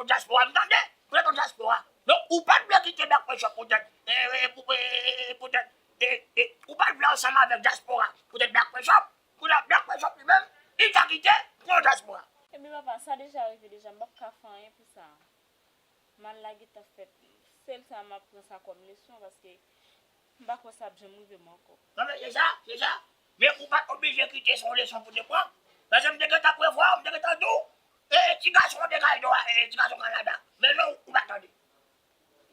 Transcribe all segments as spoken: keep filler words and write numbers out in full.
Dyaspora, m tande, pou lè dyaspora. Donk, ou pa t vle kite Black Pressure poutèt, e, e, pou, e, e, poutèt, e, e, ou pa t vle ansanm avèk dyaspora poutèt Black Pressure. Kounye a, Black Pressure li menm, li ka kite pou yon dyaspora. Ebyen, papa, sa deja rive deja, m p ap ka fè anyen pou sa. Mal la gentan fèt. Sèl sa, m ap pran sa kòm leson, paske m pa kwè sa ap janm rive m ankò. Non, men se sa, se sa. Men ou pa t oblije kite se yon leson pou te pran. Paske m te gentan prevwa, m te gentan di w, e, ti gason an te ka ede w, e, ti gason Kanada. Men non, ou pa tande.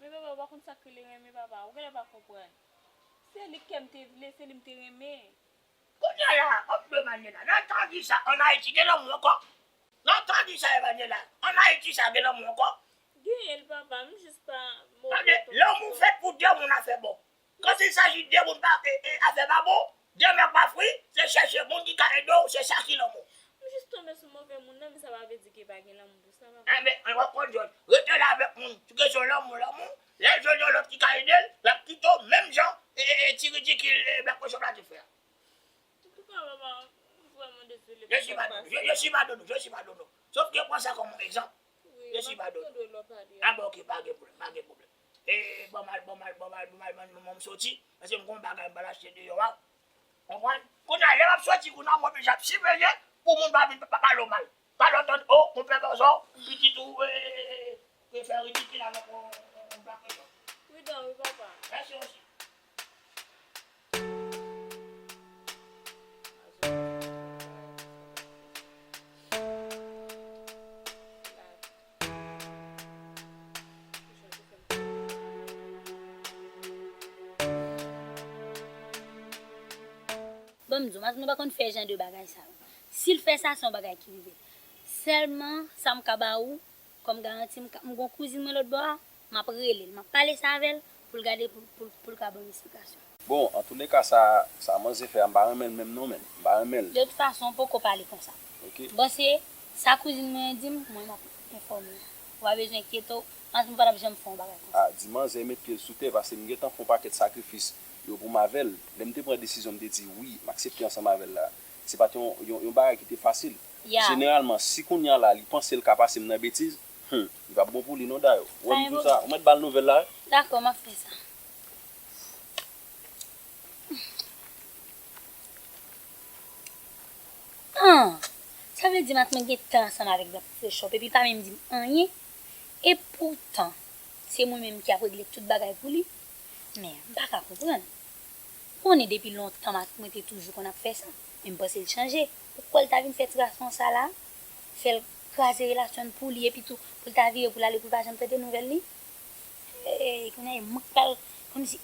Men papa, ou pa konn sa k rele renmen, papa. Ou genlè pa konprann. Se li kè m te vle, se li m te renmen. Kounye a la, Manuela, nan tan di sa, ann Ayiti gen lanmou ankò? Nan tan di sa, Manuela, ann Ayiti sa gen lanmou ankò? Genyen l, papa, m jis pa... Tande, lanmou fèt pou de moun a fè bon. Quand il s'agit de moun pa, e, e, afè pa bon, de mè pa fri, se chèche moun ki ka ede w, se sa ki lanmou. M jis tonbe sou move moun nan, men sa pa vle di ke pa gen lanmou pou sa, papa. Enben, an konn jòj, rete la avèk moun. Sou kesyon lanmou, lanmou, lè l jwenn yon lòt ki ka ede l, l ap kite w menm jan, e, e, e, ti ridikil, e, Black Pressure la te fè a. Antouka, papa, m vrèman dezole pou sa k pase. Je suis pardonné, je, je suis pardonné, je suis pardonné. Sauf que pran sa kòm yon egzanp. Wi, je suis pardonné. Ah bon, ok, pa gen pwoblèm, pa gen pwoblèm. E, ban m al, ban m al, ban m al, ban m al, ban m, ban m soti. Paske m gon bagay m pral achte deyò a. Konprann? Kounye a, lè m ap soti, kounye a, m oblije ap siveye pou moun pa vin pa, pa pale w mal. Pa lòt, o, konpè Bòzò, pitit ou, e, e, e, e, e fè ridikil avèk yon, yon, yon Black Pressure. Pridan wi, papa. Mèsi osi. Bon, m di w, Matino pa konn fè jan de bagay sa yo. Si l fè sa, se yon bagay ki rive l. Sèlman, sa m ka ba ou kòm garanti, m ka, m gon kouzin mwen lòt bò a, m ap rele l, m ap pale sa avè l, pou l gade, pou, pou, pou l ka ban m esplikasyon. Bon, antouleka, sa, sa manzè fè a, m pa renmen l menm non, menm. M pa renmen l. De tout fason, poko pale konsa. Ok. Bon, se sa kouzin mwen an di m, mwen m ap enfòme w. Ou pa bezwen enkyete w, Matino pa t ap janm fè yon bagay konsa. Ah, di manzè met pye l sou tè, paske m gentan fè yon pakèt sakrifis yo pou m avè l. Lè m te pran desizyon, m te di wi, m aksepte ansanm avè l la. Se pa t yon, yon, yon bagay ki te fasil. Ya. Jeneralman, si kounye a la, li panse l ka pase m nan betiz, hmm, li p ap bon pou li non, dayè. Ou wè m di w sa, ou mèt ba l nouvèl la, wi. Dakò, m ap fè sa. Ah, sa vle di Matino gen tan ansanm avèk Black Pressure Shop, epi l pa menm di m anyen. E poutan, se mwen menm ki ap regle tout bagay pou li. Men, m pa ka konprann. Ou konnen depi lontan Matino te toujou konn ap fè sa. Men m panse l chanje. Ou kwè l ta vin fè ti gason sa la? Fè l kraze relasyon n pou li, epi tou, pou l ta vire pou l ale, pou l pa janm tande nouvèl li? Ey, kounye a, e mwen k pral, kòmsi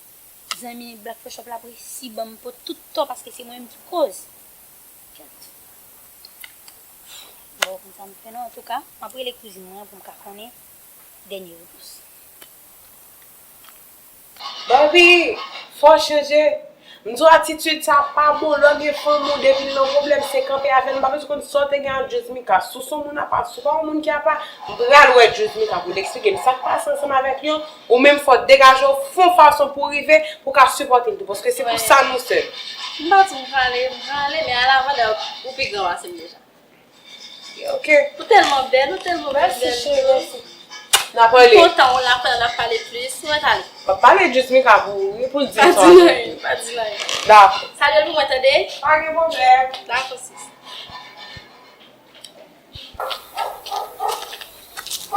zanmi Black Pressure Shop la ap resi ban m pou tout tò, paske se mwen menm ki koz. Kèt. Bon, konn sa m fè non, antouka, m ap rele kouzin mwen an pou m ka konnen dènye repons. Barbie, fò w chanje. M di w atitid sa pa bon. Lè w gen fanmi w, depi l nan pwoblèm, se kanpe avè l. M pa bezwen konn sa w te gen ak Djouzmika. Si w se yon moun apa, si w pa yon moun ki apa, m pral wè Djouzmika pou l eksplike m sa k pase ansanm avèk li an. Ou menm, fò w degaje w, fè yon fason pou w rive, pou w ka sipòte l tou. Paske se pou sa nou sèl. M pa di w prale, m prale, men alavandè ou pi gran pase m deja. Ok. Ou tèlman bèl, ou tèlman bèl. Mèsi, cheri, mèsi. N a pale. M kontan w la, kounye a n a pale plis. Ou mèt ale. M ap pale Djouzmika pou ou, wi, pou l di sa. Pa di anyen, pa di anyen. Dakò. Salye l pou mwen, tande? Pa gen pwoblèm. Dakò, sis.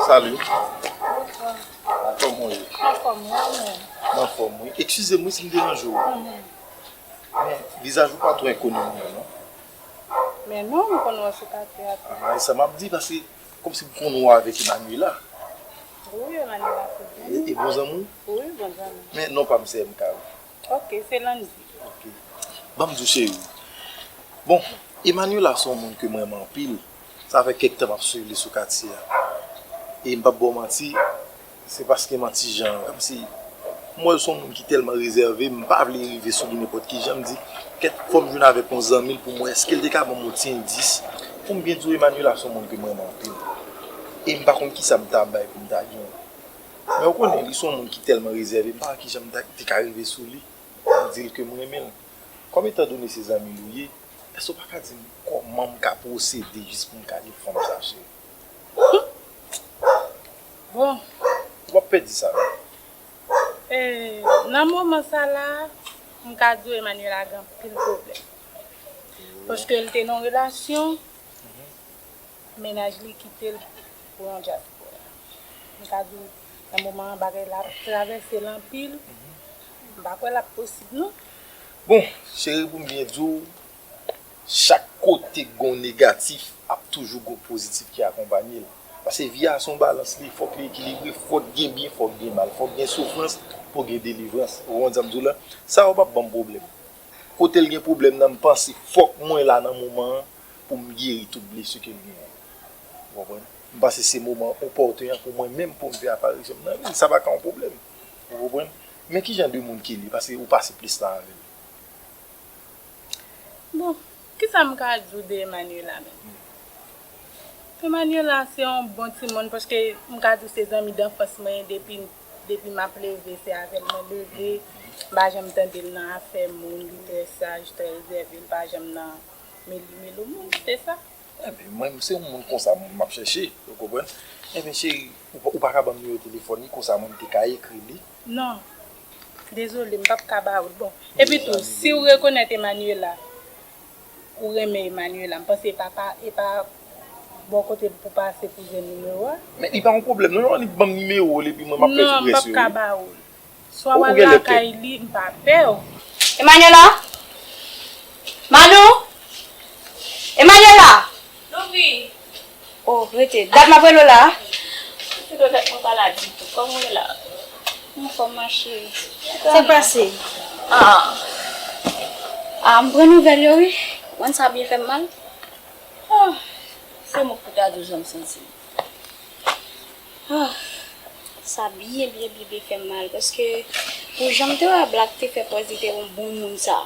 Salut. Bonswa. Kòman w ye? Anfòm, wi, ou menm? M anfòm, wi. Eskize m, wi, si m deranje w. Mhm. Men, vizaj ou pa twò enkoni mwen, non. Men non, m konn wè sou katye a tou. Ah, e sa m ap di, paske kòmsi m konn wè avèk Emmanuela. Wi, Emmanuela se bon. E, e bon zanmi w? Wi, bon zanmi. Men non pa m se M K wi. Ok, se Landy. Ok. Ban m di w, cheri. Bon, Emmanuela se yon moun ke m renmen anpil. Sa fè kèk tan m ap swiv li sou katye a. E m p ap ba w manti, se paske m an ti jan, kòmsi, m wè l se yon moun ki tèlman rezève, m pa vle rive sou li nenpòt ki jan. M di, kèt, fò m jwenn avèk yon zanmi l pou m wè èske l te ka ban m yon ti endis. Pou m byen di w, Emmanuela se yon moun ke m renmen anpil. E m pa konn kisa m ta bay pou m ta gen. Men ou konnen, li se yon moun ki tèlman rezève, m pa wè kijan m ta, te ka rive sou li pou m di l ke m renmen l. Kòm etandone se zanmi l ou ye, èske w pa ka di m kòman m ka pwosede jis pou m ka jwenn fanm sa, cheri? Bon, W ap pèdi sa. E, nan moman sa la, m ka di w Emmanuela gen anpil pwoblèm. Paske l te nan yon relasyon, mennaj li kite l pou yon dyaspora. M ka di w, nan moman an, bagay la ap travèse l anpil. M pa kwè l ap posib, non. Bon, cheri, pou m byen di w, chak kote k gon negatif, ap toujou gon pozitif ki akonpanye l. Paske vi a se yon balans li, fòk li ekilibre, fòk gen byen, fòk gen mal, fòk gen soufrans pou gen delivrans. Ou konprann sa m di w la? Sa yo p ap ban m pwoblèm. Kote l gen pwoblèm nan, m panse fòk mwen la nan moman an pou m geri tout blesi ke l genyen. Ou konprann? M panse se moman opòten an pou mwen menm pou m fè aparisyon m nan vi l, sa pa ka yon pwoblèm. Ou konprann? Men ki jan de moun ke li, paske ou pase plis tan avè l. Bon, kisa m ka di w de Emmanuela menm? Emmanuela se yon bon timoun paske m ka di w se zanmi danfans mwen depi depi m ap leve se avè l mwen leve. M pa janm tande l nan afè moun, li trè saj, trè rezève, li pa janm nan meli melo moun, se sa. Enben, mwen, se yon moun konsa m ap chèche, ou konprann? Enben, cheri, ou, ou pa ka ban m nimewo telefòn li, konsa mwen m te ka ekri li. Non. Dezole, m p ap ka ba ou l. Bon. Epi tou, si w rekonèt Emmanuela, ou renmen Emmanuela, m panse e pa, pa, e pa bò kote l pou pase pou jwenn nimewo a. Men li pa yon pwoblèm, non, non, li ban m nimewo l, epi mwen m ap fè ti près yo. Non, m p ap ka ba ou l. Swa w al lakay li, m pa pè w. Emmanuela? Manou? Emmanuela? Louvri. Oh, rete. Dat m ap rele w la. Ti do tèt mwen pa la ditou. Kòman w ye la? Anfòm, ma cheri. Sa k pase? Ah. Ah, m pran nouvèl yo, wi. Ou konn sa byen fè m mal. Ah, se mwen k pou ta di w jan m santi m. Ah, sa byen, byen, byen, byen fè m mal, paske pou jan m te wè Black te fè pòz li te yon bon moun sa.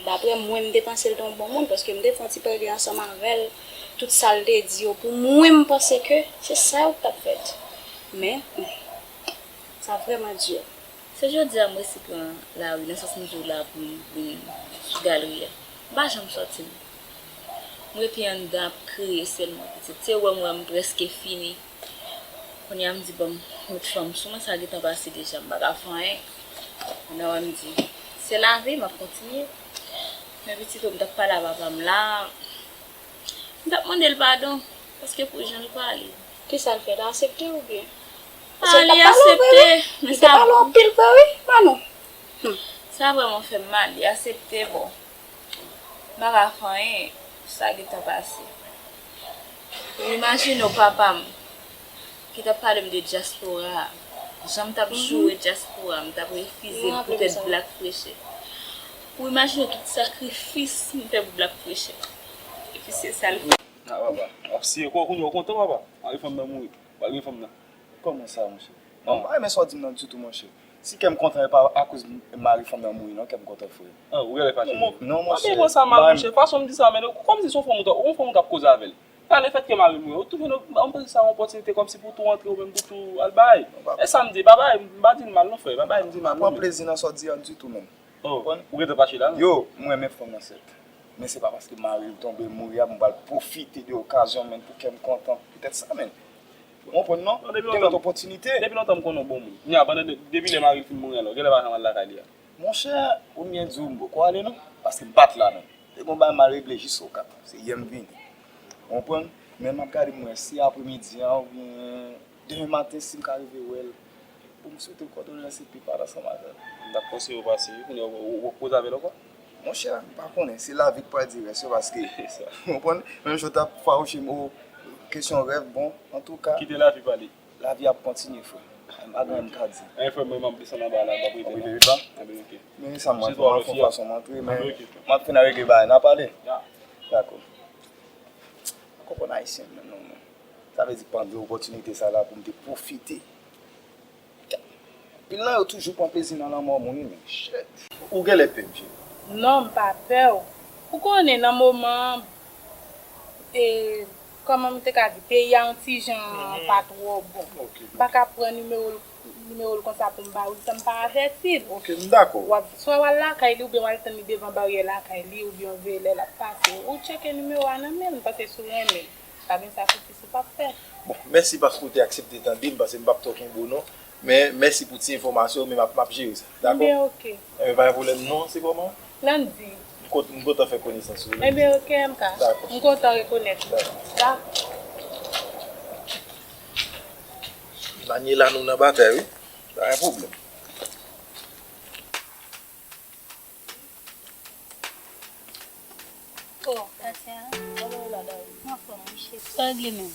Daprè mwen, m te panse l te yon bon moun, paske m te fè yon ti pale ansanm avè l, tout sa l te di yo, pou mwen, m panse ke se sa yo k t ap fèt. Men, sa vrèman di. Se jodi a m resi pran lari, nan sans m di w la pou m vin sou galri a. M pa janm sòti m. M rete anndan ap kriye sèlman, pitit. Se wè m wè m prèske fini. Kounye a m di, bon, m met fanm sou mwen, sa gentan pase deja, m pa ka fè anyen. Kounye a wè m di, se lavi, m ap kontinye. Men pitit, m t ap pale a papa m la, m t ap mande l padon, paske pou jan l pale. Kisa l fè, l aksepte oubyen? Ah, li aksepte, men sa. Li te pale anpil vre, wi, Manou. Hmm. Sa vrèman fè m mal, li aksepte, bon. M pa ka fè anyen, sa gentan pase. Ou imajine w papa m, ki t ap pale m de dyaspora a, jan m t ap joure dyaspora a, m t ap refize l poutèt Black Frechè. Ou imajine w tout sakrifis m fè pou Black Frechè. Epi se sa l fè. Ah, papa, w ap siye kò w kounye a, w kontan, papa? Mari fanm nan mouri. W al gen fanm nan. Kòman sa, monchè? Non, m pa renmen sa w di m nan ditou, monchè. Si kè m kontan, e pa akoz mari fanm nan mouri, non, kè m kontan, frè. Ah, ou genlè fache. Non, monchè. Pa pran sa mal, monchè. Fason m di sa, men kòmsi se yon fanm ou t ap, yon fanm ou t ap koze avè l. Sa, lefètke mari l mouri, ou tou jwenn, ou panse sa yon opòtinite kòmsi pou tou antre ou menm pou tou al bay. E sa m di, pa bay, m pa di l mal non, frè, pa bay m di mal non. Pran plezi nan sa w di an ditou menm. Oh, ou gentan fache la, non? Yo, m renmen fanm nan sèt. Men se pa paske mari l tonbe mouri a pou m pral pwofite de okazyon menm pou kè m kontan poutèt sa menm. Ou konprann non? Gen lòt opòtinite. Depi lontan m konnen w bon moun. Kounye a, pandan depi lè mari l fin mouri a la, ou genlè pa janm al lakay li a. Monchè, ou byen di w, m poko ale non. Paske m pa t la menm. Te gon bagay m al regle jis o ka. Se yè m vini. Ou konprann? Men m ap gade m wè si apremidi an oubyen demen maten si m ka rive wè l. Pou m swete l kondoleyans epi pale ansanm avè l. M t ap konseye w pase wi, kounye a ou poko koze avè l ankò? Monchè, m pa konnen, se lavi k pral di rès yo paske, ou konprann, menm jan w t ap fawouche m o kesyon rèv, bon, antouka. Kite lavi pale. Lavi ap kontinye, frè. M pa gen anyen m ka di. Anyen frè m, mwen m ap desann anba la, m ap rete non. Ou rete anba? Enben, oke. Men sa m pral fè, m ap fè yon fason m antre, men m ap fin regle bagay, n a pale. Dakò. Kòkòn ayisyen menm non, men. Sa vle di pandan opòtinite sa la pou m te pwofite. Anpil nan yo toujou pran plezi nan lanmò moun wi, men shit. Ou genlè pè m, cheri. Non, m pa pè w. Ou konnen nan moman an, e, kòman m te ka di, peyi a yon ti jan pa twò bon. M pa ka pran nimewo l, nimewo l konsa pou m ba w li san m pa avèti l. Ok, m dakò. W ap, swa w al lakay li oubyen w al tann li devan baryè lakay li oubyen w veye lè l ap pase. Ou tcheke nimewo a nan men l, m panse si w renmen l. Pa gen sakrifis ou p ap fè. Bon, mèsi paske w te aksepte tande m, paske m p ap twò kenbe w non. Men, mèsi pou ti enfòmasyon yo, men m ap, m ap jere sa. Dakò? Ebyen, oke. Ebyen, pa gen pwoblèm non, se kòman? Landy. M kont-, m kontan fè konesans ou, Landy. Ebyen, oke, M K. Dakò. M kontan rekonèt ou. Dakò. Dakò. Daniela, nou nan batay, wi. Pa gen pwoblèm. Oh, Katia. Kòman w la, Dani? M anfòm, wi, cheri. Sa regle menm?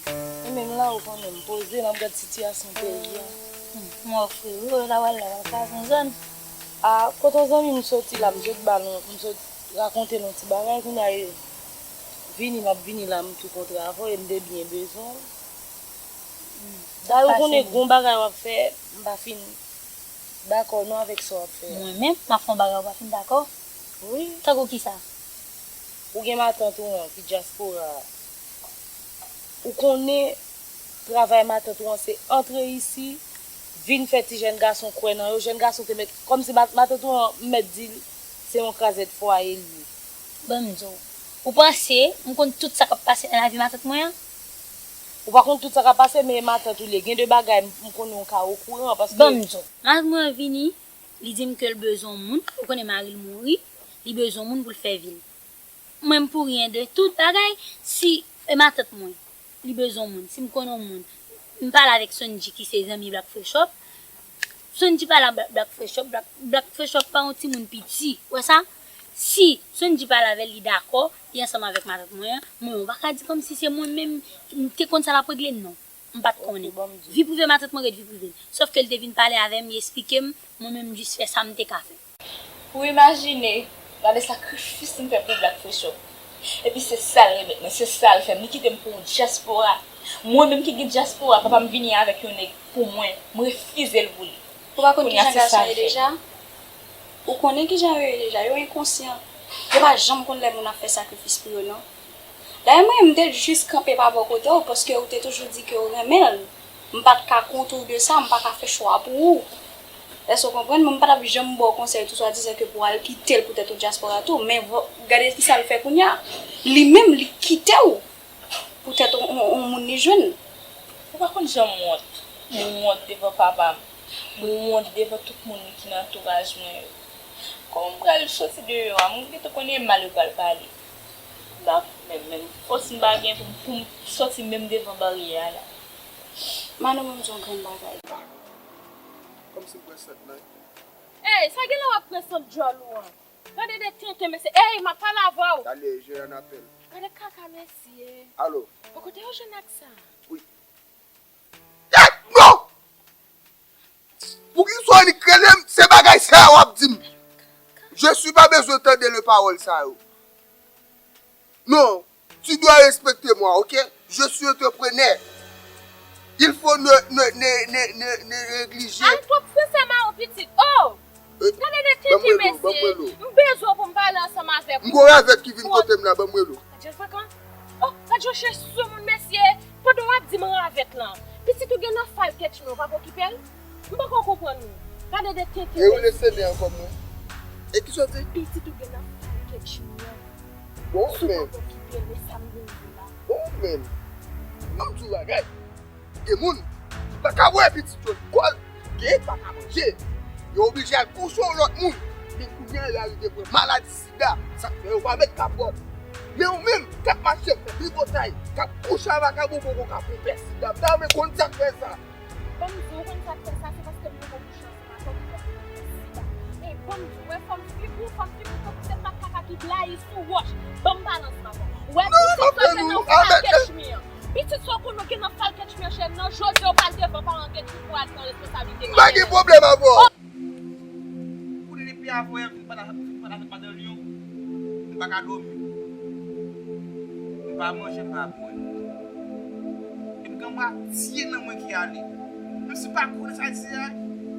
E menm la, ou konnen, m poze, m ap gad sitiyasyon peyi a. Hmm, m wè frero, la w al la, w al ka zòn zòn. A, kote yon zanmi m soti la, m sot ba l yon, m sot rakonte l yon ti bagay, kounye a, e vini, m ap vini la, m tou kontre avè w, e m te byen bezwen w. Hmm. Dayè, ou konnen, gon bagay w ap fè, m pa fin dakò non avèk sa w ap fè a. Mwen menm, m ap fè yon bagay ou pa fin dakò? Wi. Tankou kisa? Ou gen matant ou an ki dyaspora a. Ou konnen travay matant ou an se antre isi, vin fè ti jèn gason kwè nan yo. Jèn gason te mèt, kòmsi ma-, matant ou an mèt di l se yon krazèt fwaye l ye. Ban m di w, ou panse m konn tout sa k ap pase nan lavi matant mwen an? Ou pa konn tout sa k ap pase, men matant ou li ye. Gen de bagay m, m konnen w ka okouran, paske... Ban m di w. Matant mwen an vini, li di m ke l bezwen yon moun, ou konnen mari l mouri, li bezwen yon moun pou l fè vi l. Mwen, m pou ryen de tout bagay, si e matant mwen, li bezwen yon moun, si m konnen yon moun, m pale avèk Sonji ki se zanmi Black Fresh Up, Sonji pale a Black, Black Fresh Up, Black, Black Fresh Up pa yon timoun piti, ou wè sa? Si Sonji pale avè l, li dakò, li ansanm avèk matant mwen an, mwen, ou pa ka di kòmsi se mwen menm, m te konn sa l ap regle, non. M pa t konnen. Ok, ban m di w. Vi prive matant mwen ret vi prive l. Sòf ke l te vin pale avè m, li esplike m, mwen menm m jis fè sa m te ka fè. Ou imajine, gade sakrifis m fè pou Black Fresh Up. Epi se sa l remèt mwen, se sa l fè m. Li kite m pou yon dyaspora. Mwen menm ki gen dyaspora, papa m vini avèk yon nèg pou mwen. M refize l pou li. Ou pa konn kijan gason yo ye deja? Ou konnen kijan yo ye deja, yo enkonsyan. Yo pa janm konn lè moun ap fè sakrifis pou yo, non. Dayè, mwen, m te jis kanpe pa bò kote w, paske ou te toujou di ke w renmen l. M pa t ka kont ou de sa, m pa ka fè chwa pou ou. Èske w konprann? Mwen, m pa t ap janm ba w konsèy tou swadizan ke pou w al kite l poutèt yon dyaspora tou. Men vo-, gade kisa l fè kounye a. Li menm, li kite w poutèt yon, yon, yon moun li jwenn. Ou pa konn jan m wont. Mwen wont devan papa m. Mwen wont devan tout moun ki nan antouraj mwen yo. Kòman m pral soti deyò a? Mwen gentan konnen mal yo pral pale. M pa menm, menm fòs m pa gen pou m, pou m sòti menm devan baryè a la. Manou, mwen di yon grenn bagay. Kòmsi m pran sant nan. Ey, sa gen lè w ap pran sant djòl ou an? Gade de tenten mesye. Ey, m ap pale avè w. Talè, jere an apèl. Gade kaka mesye. Alo. Bon, kote yo jwenn ak sa? Wi. Yèt, non! Poukisa w annik rele m? Se bagay sa a w ap di m. Je suis pas besoin tande le pawòl sa yo. Non, tu dois respecter moi, ok? Je suis entrepreneur. Il faut ne, ne, ne, ne, ne, ne négliger. Ay, twòp fransè mawon pitit. Oh! Eh, gade de tenten mesye. M bezwen w pou m pale ansanm avèk ou. M gon ravèt ki vin kote m la, ban m rele w. Gad jan frekan. Oh, gad jan w chèche sou moun mesye. Pandan w ap di m ravèt lan. Pitit ou gen nan fal kèch mwen, ou pa p okipe l? M poko konprann ou. Gade de tenten mesye. E ou le sene ankò mwen. E ki sòti? Pitit ou gen nan fal kèch mwen. Bon, men. Si w pa p okipe l, men sa m vin di w la. Bon, men. Ban m di w bagay. Gen moun ki pa ka voye pitit yo lekòl, gen ki pa ka manje. Yo oblije al kouche yon lòt moun. Men kounye a yo arive pran maladi sida, sa k fè yo pa met kapòt. Men ou menm, k ap mache fè tripotay, k ap kouche a vakabon, poko ka pran pè sida. M ta renmen konn sa k fè sa. Ban m di w, ou konn sa k fè sa, se paske m poko kouche ansanm avè w ki fè m pran pè sida. E ban m di w, wè fòm figi w, fòm figi w tankou se pat kaka ki blayi sou wòch. Ban m pale ansanm avè w. Wè pitit sa w gen nan fal kèch mwen an. Pitit sa w konnen w gen nan fal kèch mwen an, cheri, nan jodi a w pral devan paran kèch mwen pou w al pran responsablite. M pa gen pwoblèm avè w. Ou konnen depi avan yè m fin pale avèk, fin pale avèk madan Lyon, m pa ka dòmi. M pa manje, m pa bwè. Epi gen mwatye nan mwen ki ale. Menm si m pa konnen sa l di a,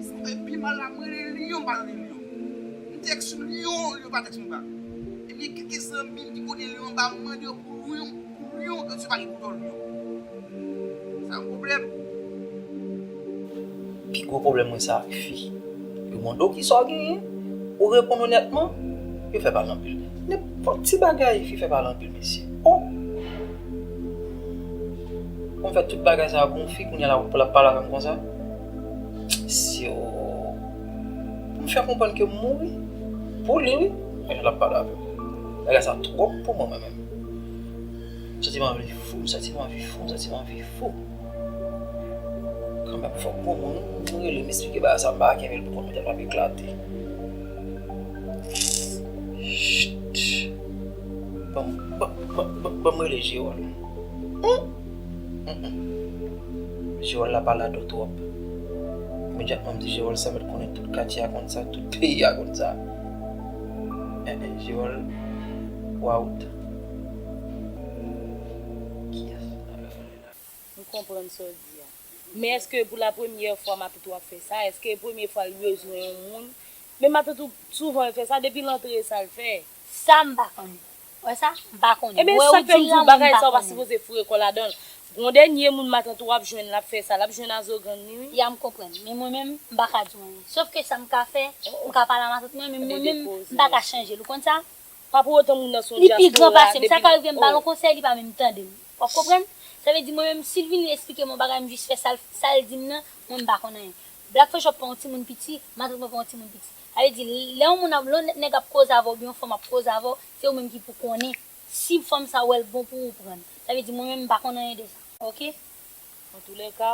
sa fè pi mal la, m rele Lyon, m pa tande Lyon. M tèks Lyon, Lyon pa tèks mwen pa. Epi gen kèk zanmi m ki konnen Lyon anba, m mande yo pou Lyon, pou Lyon, yo di pa gen pou Lyon. Sa yon pwoblèm. Pi gwo pwoblèm mwen se ak fi. Yo mande w kisa w genyen, ou reponn onètman, yo fè pale anpil. Nenpòt ti bagay, fi fè pale anpil, mesye. Oh! Pou m fè tout bagay sa pou yon fi, kounye a la pou l ap pale avè m konsa? Si w, pou m fè konprann ke m mouri pou li, wi. Men l ap pale avè m. Bagay sa twòp pou mwen, mwen menm. M santi m anvi fou, m santi m anvi fou, m santi m anvi fou. Kanmenm, fòk gon moun rele m esplike bagay sa, m pa kenbe l pou kont mwen, tèt m ap eklate. Chit. Ban m, ban, ban, ban, ban m rele Jewòl. Hum? Hum, hum. Jewòl la pa lado twòp. Imedyatman m di Jewòl sa, mèt konnen tout katye a konn sa, tout peyi a konn sa. Eh, eh, Jewòl, ou out. Kiyès? M konprann sa w di a. Men èske pou la premyè fwa Matant w ap fè sa? Èske e premye fwa l bezwen yon moun? Men Matant ou souvan l fè sa, depi l antre sa l fè. Sa m pa konnen. Wè sa? M pa konnen. Ebyen, sa k fè m di w bagay sa w pa sipoze foure kò ladan l. Gon dènye moun Matant ou ap jwenn l ap fè sa, l ap jwenn azogann li, wi. Ya, m konprann. Men mwen menm, m pa ka di w anyen. Sof ke sa m ka fè, m ka pale a Matant mwen, men mwen menm, m pa ka chanje l. Ou konn sa? Pa pou otan moun nan se yon dyaspora. Li pi gran pase m. Sa ka rive m ba l yon konsèy, li pa menm tande m. W ap konprann? Sa vle di mwen menm, si l vin esplike m yon bagay, m jis fè sa l, sa l di m nan, mwen m pa konn anyen. Black Fresh Up pa yon timoun piti, Matant mwen pa yon timoun piti. Sa vle di, lè yon moun ap, lè yon nèg ap koze avè w, oubyen yon fanm ap koze avè w, se ou menm ki pou konnen si fanm sa wè l bon pou ou pran l. Sa vle di mwen menm, m pa konn anyen de sa. Oke? Antoulèka,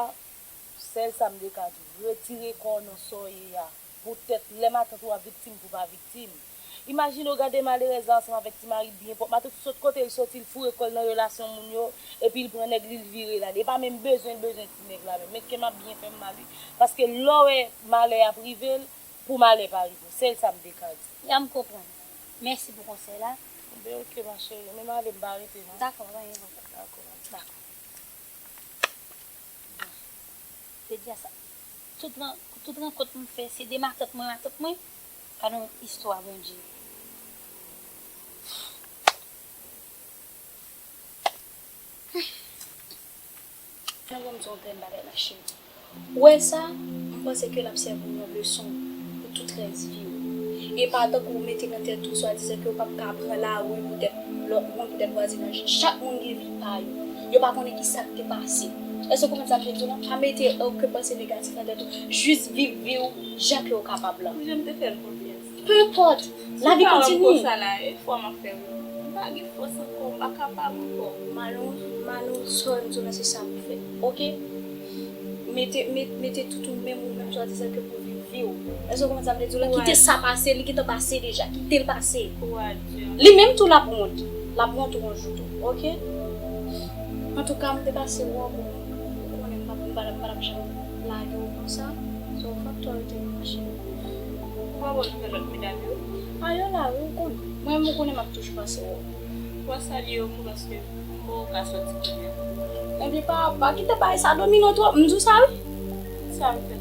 sèl sa m te ka di w, retire kò w nan sa w ye a. Poutèt lè matant ou a viktim pou w pa viktim. Imajine w gade malerèz la ansanm avèk ti mari byen pwòp. Matant ou sot kote l soti, l foure kò l nan relasyon moun yo, epi l pran nèg li, l vire l ale. E pa menm bezwen l bezwen ti nèg la menm. Men ke m ap byen fè m mal wi. Paske lè w wè malè ap rive l, pou malè pa rive w. Sèl sa m te ka di. Ya, m konprann. Mèsi pou konsèy la. Ben oke ma chérie, men m ale m pa rete non. Dakò, pa gen pwoblèm. Dakò. Dakò. Bon, te di a sa. Tout ran-, tout rankont m fè, se de matant mwen, matant mwen. Gade yon istwa, Bondye. Mwen bon, m di yon grenn bagay la, cheri. Ou wè sa, m panse ke l ap sèvi w yon leson pou tout rès vi w. E pa tankou w mete nan tèt ou swadizan ke w p ap ka pran lari poutèt lòt moun, poutèt vwazinaj. Chak moun gen vi pa yo. Yo pa konnen ki sa k te pase. Èske w konprann sa m vle di w la? Pa mete okenn panse negatif nan tèt ou. Jis viv vi w jan ke w kapab la. Jan m te fè l konfyans. Peu importe, lavi kontinye. Konsa la, e fwa m ap fè w. M pa gen fòs ankò, m pa kapab ankò. Manou, Manou, sa w di w la, se sa pou fè. Oke? Mete, met-, mete tout ou menm, ou menm swadizan ke pou viv vi w. Èske w konprann sa m vle di w la? Kite sa pase, li gentan pase deja. Kite l pase. Li menm tou l ap wont. L ap wont yon jou tou. Oke? Antouka, m te pase wè w pou ou konnen m p ap, m pa t ap, m pa t ap janm lage w konsa. Se yon faktè w te mache. Ou pa wè nou fè lòt medam yo? A, yo la wi, ou konnen. Mwen menm ou konnen m ap toujou pase wè w. W a salye yo pou paske m wè w ka sòti kounye a. Ebyen pa, pa kite bagay sa domine w twòp, m di w sa wi. Sa m fè,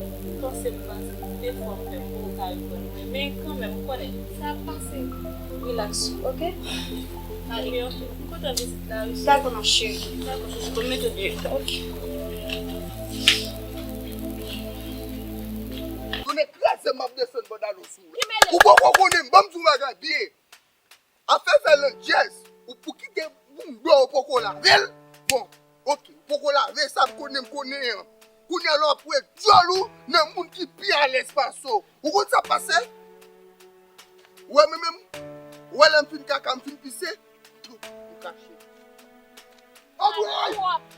panse m panse, de fwa m fè m pou w ka reponn mwen. Men kanmenm, ou konnen, sa ap pase. Relax, oke? Ale. M kontan vizit la, wi. Dakò, ma chérie. Dakò, chouchou, bon, m mete w deyò. Oke. Tounen kraze m ap desann bòdalo sou ou. Ou poko konnen m, ban m di w bagay byen. Afè fè landjèz, ou pou kite bounda w poko lave l. Bon, oke, ou poko lave sa m konnen m konnen an. Kounye a la w ap wè dyòl ou nan moun ki pi alèz pase w. Ou konn sa k pase? Ou wè mwen menm? Ou wè lè m fin kaka, m fin pise? Tout, m kache. Anmwey!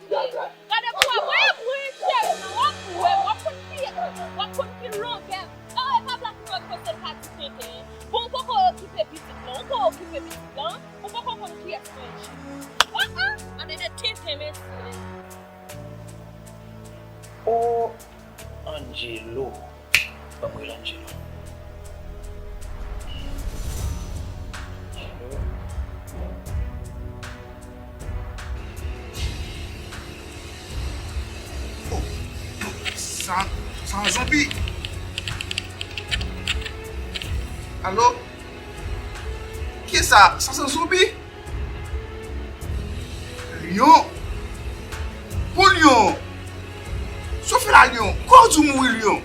Gade pou w ap wè, wi, cheri, w ap wè, w ap konn ki, w ap konn ki longè. E pa Black Rock pase l ka di tenten. Bon, ou poko okipe pitit lan, ou poko okipe pitit lan, ou poko konn kiyès mwen ye. Oh, oh! Gade de tenten, mesye. Oh, Angelo. Ban m rele Angelo. Angelo. Oh, sa, sa yon zonbi. Alo? Kiyès sa? Sa se yon zonbi? Lyon? Bon Lyon! Sa w fè la Lyon? Kò w di w mouri Lyon?